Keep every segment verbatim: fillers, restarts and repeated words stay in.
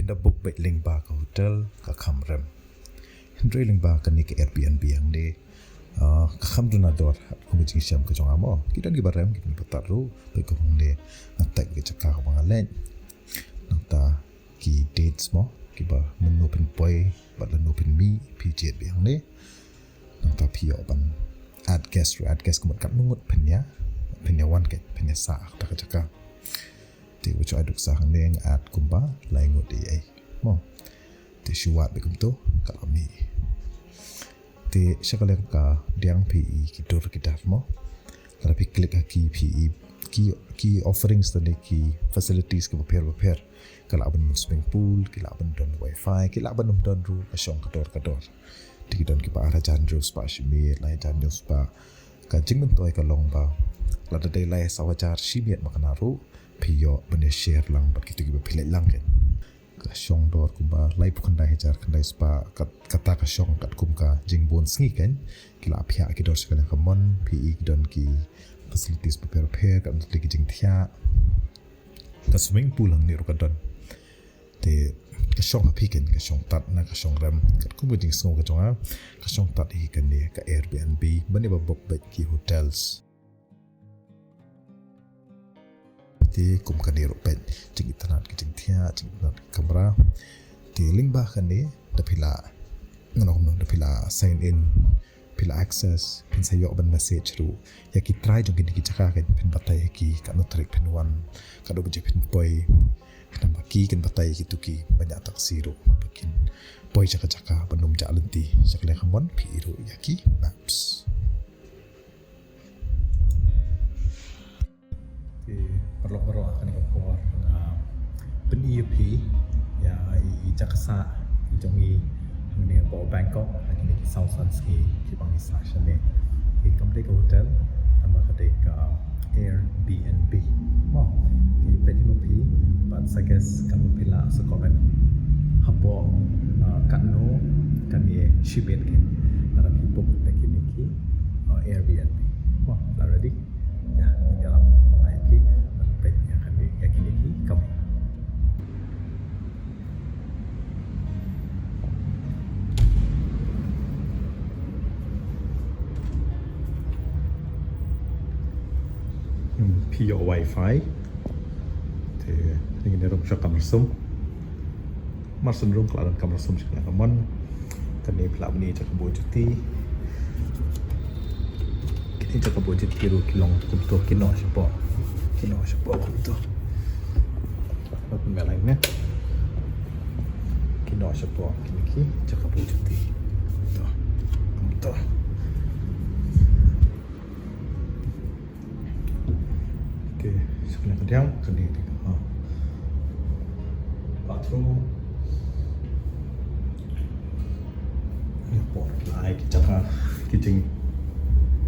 Da book beit lyngba ka hotel ka kham rem. Hynrei lyngba kane ka Airbnb hangne, ah, ka kham duna dor kum ka jingshem ka jong nga mo. Ki don kiba rem, ki don kiba tad ruh, bad kum hangne nga type ka jaka kaba nga leit. Nangta ki dates mo, kiba mynno phin poi bad lano phin mih, phi jied beit hangne. Nangta phi ïoh ban add guest ruh, add guest kumba katno ngut phin ïa, phin ïa wan, ka phin ïa sah ha kata ka jaka. Te u choi duk sah hangne nga add kumba lai ngut ei ei mo. Te shu wad beit kumto ka la mih. Te sha ka liang ka diang phi i ki dur ki dar mo. Lada phi click ha ki phi i ki, ki offerings lane ki facilities kiba pher ba pher. Ka lah ban don swimming pool, ki lah ban don wifi, ki lah ban ym don ruh, ka shong ka dor ka dor. Te ki don kiba ar hajar hynriew spah shi miet, lai hajar hynñiew spah. Ka jingmyntoi ka long ba lada dei lai saw hajar shi miet ma kane ruh, phi ïoh ban ïa share lang bad kito kiba phi leit lang, kan. Ka shong dor kumba laiphew khyndai hajar khyndai spah, kat-, kata ka shong katkum ka jingbun sngi, kan. Ki la phiah ki dor sha ka liang kamon, phi i ki don ki facilities bapher bapher, ka don ki jingthiah. Ka swimming pool hangne ruh ka don. Te ka shong ha phi, kan, ka shong tad ne ka shong rem, katkum ka jingsngew ka jong nga, ka shong tad hi kane ka Airbnb, ban ïa ba book beit ki hotels. Te kum kane ruh peit, jingitynnad ki jingthiah, jingitynnad ki kamra. Te lyngba kane, da phi la, ngan ong kumno, da phi la sign in, phi la access, phin sa ïoh ban message ruh ïa ki trai jong kine ki jaka, kan, phin batai ïa ki katno tarik phin wan, katno baje phin poi. Khnang ba ki kin batai ïa kito kiba ñiah taxi ruh ba kin poi sha ka jaka ban ym jah lynti. Sha ka liang kamon phi i ruh ïa ki maps. Te paralok baroh, ha kane ka por nga pyni ïa phi ïa i jaka sah i jong ngi hangne hapoh Bangkok ha kine ki saw san sngi kiba ngi sah shane. Te kam dei ka hotel, tangba ka dei ka Airbnb. Mo, te peit hi ma phi, bad suggest katno phi lah, sa comment hapoh, ah, katno kane shi miet, kan, lada phi book da kine ki, ah, Airbnb. Mo, la ready? Ïa, ïa la, bye bye. Peit ïa kane, ïa kine ki kamra. Hmm, phi ïoh wifi. Te, ïa kine ruh sha kamra sum. Mar syn rung ka la don kamra sum sha ka liang kamon. Kane phi lah ban ïa jaka buh juti. Kine jaka buh juti ruh ki long kumto, ki noh shapoh. Ki noh shapoh kumto. Bad pynmih lai ne. Ki noh shapoh kine ki jaka buh juti. Kumto. Kumto. Te, sha kane ka diang, kane ka, ha. Bathroom. Ïa por lai ki jaka, ki jing,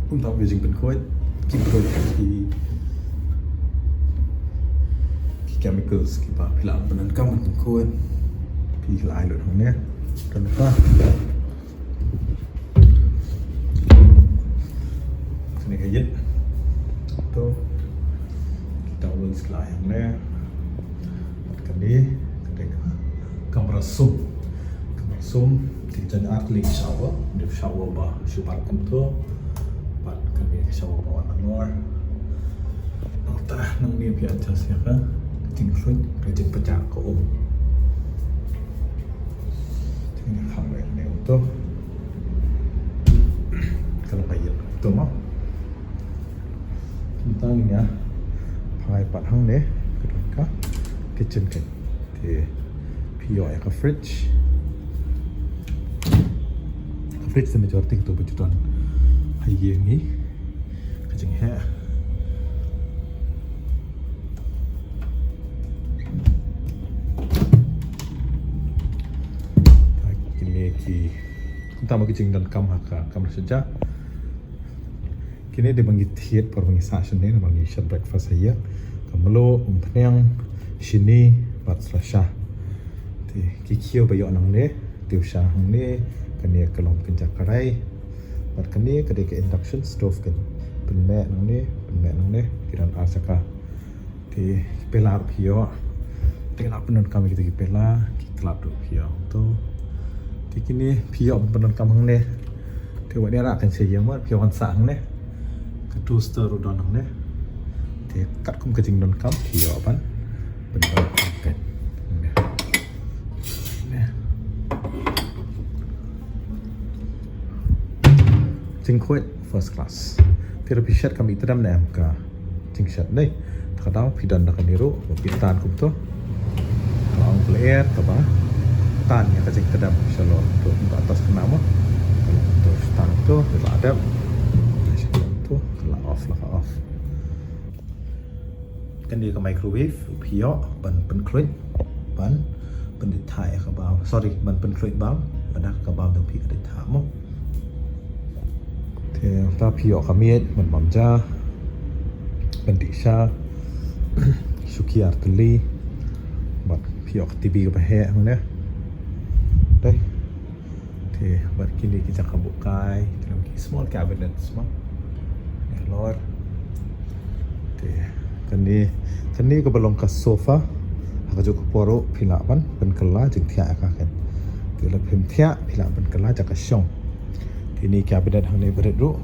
kumta ki jingpynkhuid, ki brut, ki, ki chemicals kiba phi lah ban donkam ban pynkhuid. Phi lah ai lut hangne. Kan ka Kane ka ïit. To. Kita wan sekolah yang ne. Kane, kane ka kamra sum. Kamra sum, kita jan ar kali shower, dep shower ba shu bar kumto. Bad kane ka shower ba wan nor. Nangta nangne phi adjust ïa ka jingkhluit, ka jingpynjah ka um. Te ngin ïa khang ïa kane kumto. Ka long ka ïit kumto mo. Kumta ngin ïa phai pat hangne, ka don ka kitchen kan. Te phi ïoh ïa ka fridge. Ka fridge te majority kato ba ju don ha ïing hi. Ka jingheh. Kine ki, kumta ma ki jingdonkam ha ka kamra sha ja. Kine dei ba ngi thied por ba ngi sah shane, ba ngi shet breakfast ha ïing. Ka mluh, umphniang, shini, bad slasha. Te ki khiew ba ïoh nangne, te u sha hangne, kane ka long kynja karai. Bad kane ka dei ka induction stove kan. Pynmih nangne, pynmih nangne, ki don ar jaka. Te ki pillar phi ïoh. Te la pyndonkam ïa kita ki pela, ki klap ruh phi ïoh to. Te kine phi ïoh pyndonkam hangne. Te wat ïa lah kan sha ïing wat phi ïoh kan sah hangne. Ka toaster ruh don hangne. Te katkum ka jingdonkam phi ïoh ban pyndonkam kan. Hangne. Hangne. Jingkhuid first class. Te lada phi shet kam i tdem ne em ka jingshet ne. Te ka daw phi don da kane ruh ba phi tan kumto. Ka ong phi lyer kaba tan ïa ka jingtdem shalor to kumba atas kane mo. To tan to la dep. To la off la ka off. Kane ka microwave phi ïoh ban pynkhluit ban pyndit thah ïa ka bam, sorry, ban pynkhluit bam, ban da ka bam dang phi ka dit thah mo. Te ta phi ïoh ka miej ban bam ja, ban dih sha, shuki artylli, bad phi ïoh ka T V kaba heh hangne. Dei. Te bad kine ki jaka buh kai, kine ki small cabinets mo. Kine lor. Te kane, kane kaba long ka sofa. Ha kajuh ka por ruh phi lah ban pynkylla jingthiah ïa ka kan. Te lada phim thiah phi lah pynkylla jaka shong. Te kine cabinet hangne barit ruh.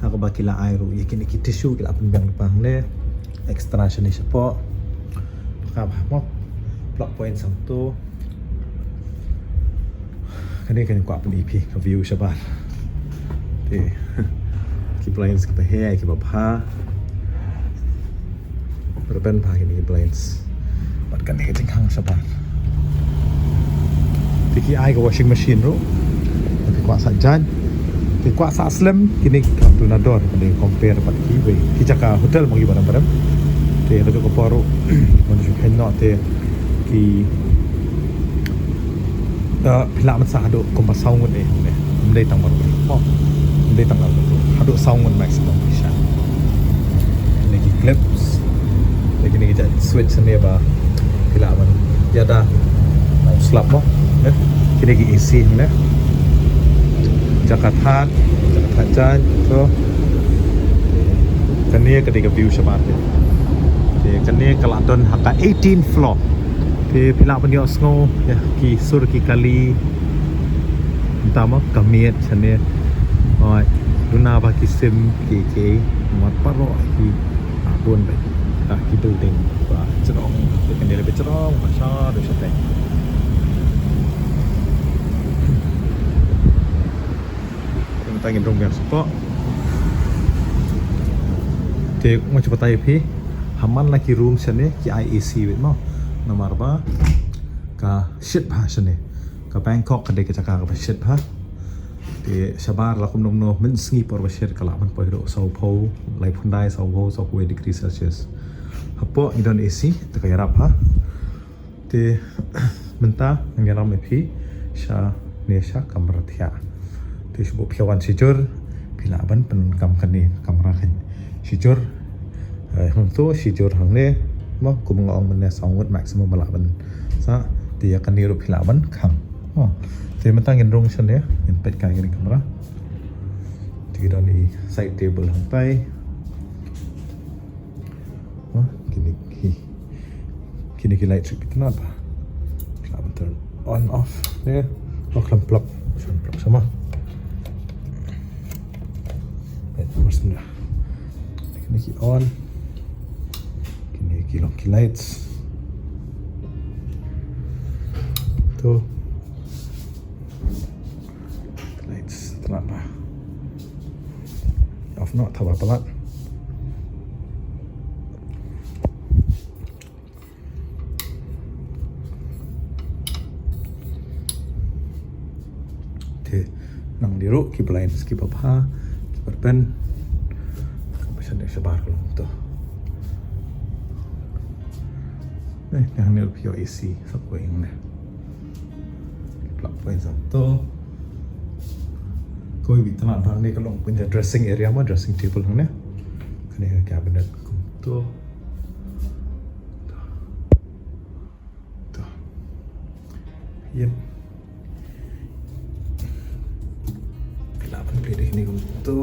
Ha kaba ki la ai ruh ïa kine ki tissue ki la pynbiang lypa hangne. Extra shane shapoh. Ka ba mo. Plug point sangto. Kane kane kwah pyni phi ka view shabar. Te ki blinds kiba heh kiba bha. Rben bha kine ki blinds. Bad kane ka jinghang shabar. Te ki ai ka washing machine ruh. Te kwah sah jan. Te kwah sah slem kine ki kham tu na dor kane compare bad kiwei ki jaka hotel mo kiba na barem. Te ka jaka por ruh. Mo ju khen no te ki Da phi lah ban sah haduh kumba saw ngut eh. Ym dei tang baroh. Oh. Ym dei tang baroh. Haduh saw ngut maximum phi sah. Kine ki clips. Kine ki jait switch ne ba phi lah ban ïada. Slap mo. Eh. Kine ki A C ne. Jaka that, jaka that jait to. Kane ka dei ka view shabar. Te kane ka la don ha ka eighteenth floor. Te phi lah ban ïohsngew ïa ki sur ki kali. Mynta mo ka miet shane. Oi, duna ba ki sim ki ki mat paro ki, ah, bun ba ki building ba jrong. Te kane leh ba jrong ba sha do sha te. Mynta ngin rung biang shapoh. Te nga shu batai phi ha man la ki room shane ki ai A C wit mo. Namar ba ka shit bha shane. Ka Bangkok ka dei ka jaka kaba shit bha. Te shabar la kumno kumno mynsngi por ba shit ka lah ban poi haduh sawphew, laiphew khyndai, sawphew, sawphew degree Celsius. Hapoh ngi don A C te ka ïarap bha. Te mynta ngan ïalam ïa phi shane sha kamra thiah. Te shu buh phi wan shijur phi lah ban pyndonkam kane kamra kan shijur. Eh, hangto shijur hangne mo, kum nga ong mynne saw ngut maximum ba lah ban sah. Te ïa kane ruh phi lah ban khang. Oh, te mynta ngin rung shane, ngin peit kai kane kamra. Te ki don i side table hangtai. Oh, kine ki, kine ki light shu pyntynnat ba. Phi lah ban turn on off ne. Oh, khlem plug. Shu plug sama. Wait, mas na. Kine ki on. Kine ki long ki lights. To. Lights tynnat ba. Off noh, thaw ba palat. Te nangne ruh ki blinds kiba bha, kiba rben. Ba shane shabar ka long to. Eh, nangne ruh phi ïoh A C sa kawei hangne. Plug point sa to. Kawei beit tynnat hangne ka long pynja dressing area mo, dressing table hangne. Kane ka cabinet kumto. To. Yep. Phi lah ban plie da kine kumto.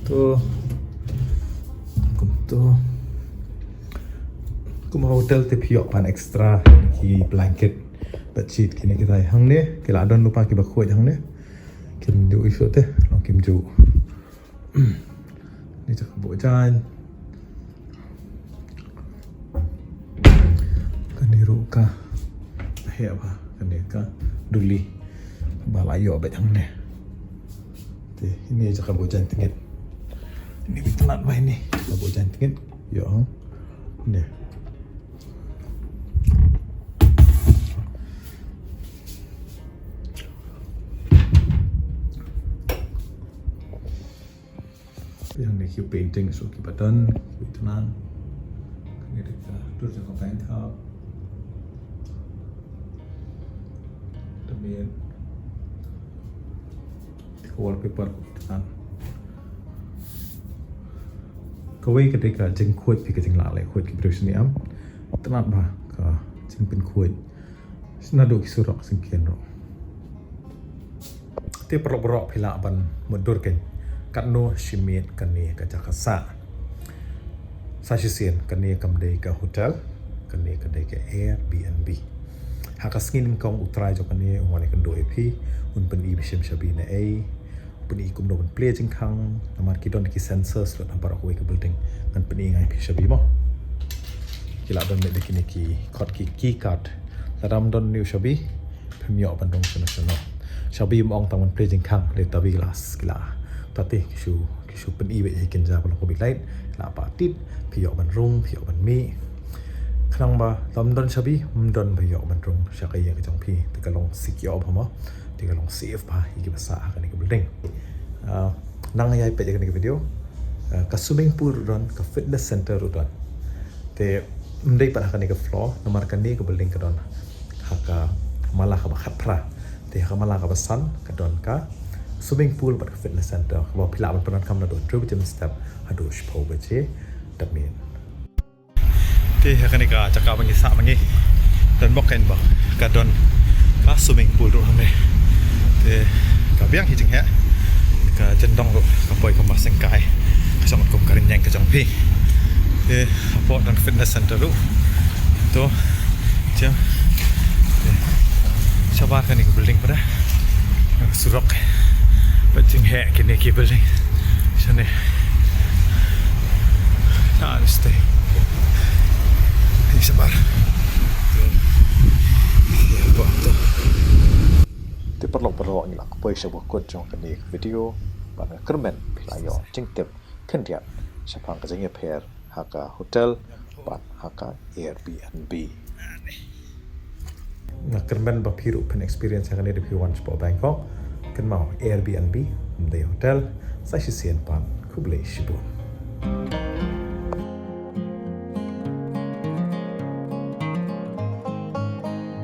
To. Kumto. Kum ha hotel te phi ïoh ban extra ki blanket, bedsheet kine ki dei hangne, ki la don lypa kiba khuid hangne. Kim ju issue te, long kim ju. Ni jaka buh jaiñ. Kane ruh ka heh bha, kane ka duli ba la ïoh beit hangne. Te ine jaka buh jaiñ tngit. Ine beit tnat bha ine, ka buh jaiñ tngit. Ïoh hang. Ine. Yang ni ki painting, so ki button, ki button. Kane dei ka dur jong ka bank hap. Damian. Ka wallpaper, ki button. Kawei ka dei ka jingkhuid, phi ka jinglah leh khuid ki briew shane em. Tnat bha ka jingpynkhuid. Naduh ki surok syngkien ruh. Te paralok baroh phi lah ban mutdur kein katno shi miet kane ka jaka sah. Sa shisien kane kam dei ka hotel, kane ka dei ka Airbnb. Ha ka sngi nyngkong U Trai jong kane un wan ïakynduh ïa phi, un pyni ba shim shabi naei, pyni kumno ban plie jingkhang, namar ki don ki sensors lut ha baroh kawei ka building. Ngan pyni nga ïa phi shabi mo. Ki la don leh kine ki kot ki key card. Lada ym don une u shabi, phim ïoh ban rung shano shano. Shabi ym ong tang ban plie jingkhang, lei tabi glass ki la. Tati ki shu, ki shu pyni beit ïa ki kynja ba long khublei. La ba tit, phi ïoh ban rung, phi ïoh ban mih. Khnang ba lada ym don shabi, ym don ba ïoh ban rung sha ka ïing ka jong phi. Te ka long secure bha mo. Te ka long safe bha ïa kiba sah ha kane ka building. Ah, nang ïai peit ïa kane ka video. Ah, ka swimming pool ruh don, ka fitness center ruh don. Te ym dei pat ha kane ka floor, namar kane ka building ka don ha ka mala kaba khatphra. Te ha ka mala kaba san ka don ka swimming pool bad ka fitness center. Kaba phi lah ban pyndonkam naduh hynriew baje mynstep haduh shiphew baje damian. Te ha kane ka jaka ba ngi sah ma ngi, don bok kein ba ka don ka swimming pool ruh hangne. Te ka biang hi jingheh, ka jyndong ruh ka poi kum ba sengkai, ka jong kum ka rynïeng ka jong phi. Te hapoh don fitness center ruh. To jam. Te shabar kane ka building pat. Surok. Ba jingheh kine ki building. Shane. Ah, stay. Ni shabar. Ïa, buh tu. Te paralok baroh ngi la poi sha ba kut jong kane ka video. Bad nga kyrmen phi la ïoh jingtip khyndiat shaphang ka jingïapher ha ka hotel bad ha ka Airbnb. Nga kyrmen ba phi ruh phin experience ïa kane da phi wan shapoh Bangkok. Kynmaw, Airbnb ym dei hotel. Sa shisien pat, khublei shibun.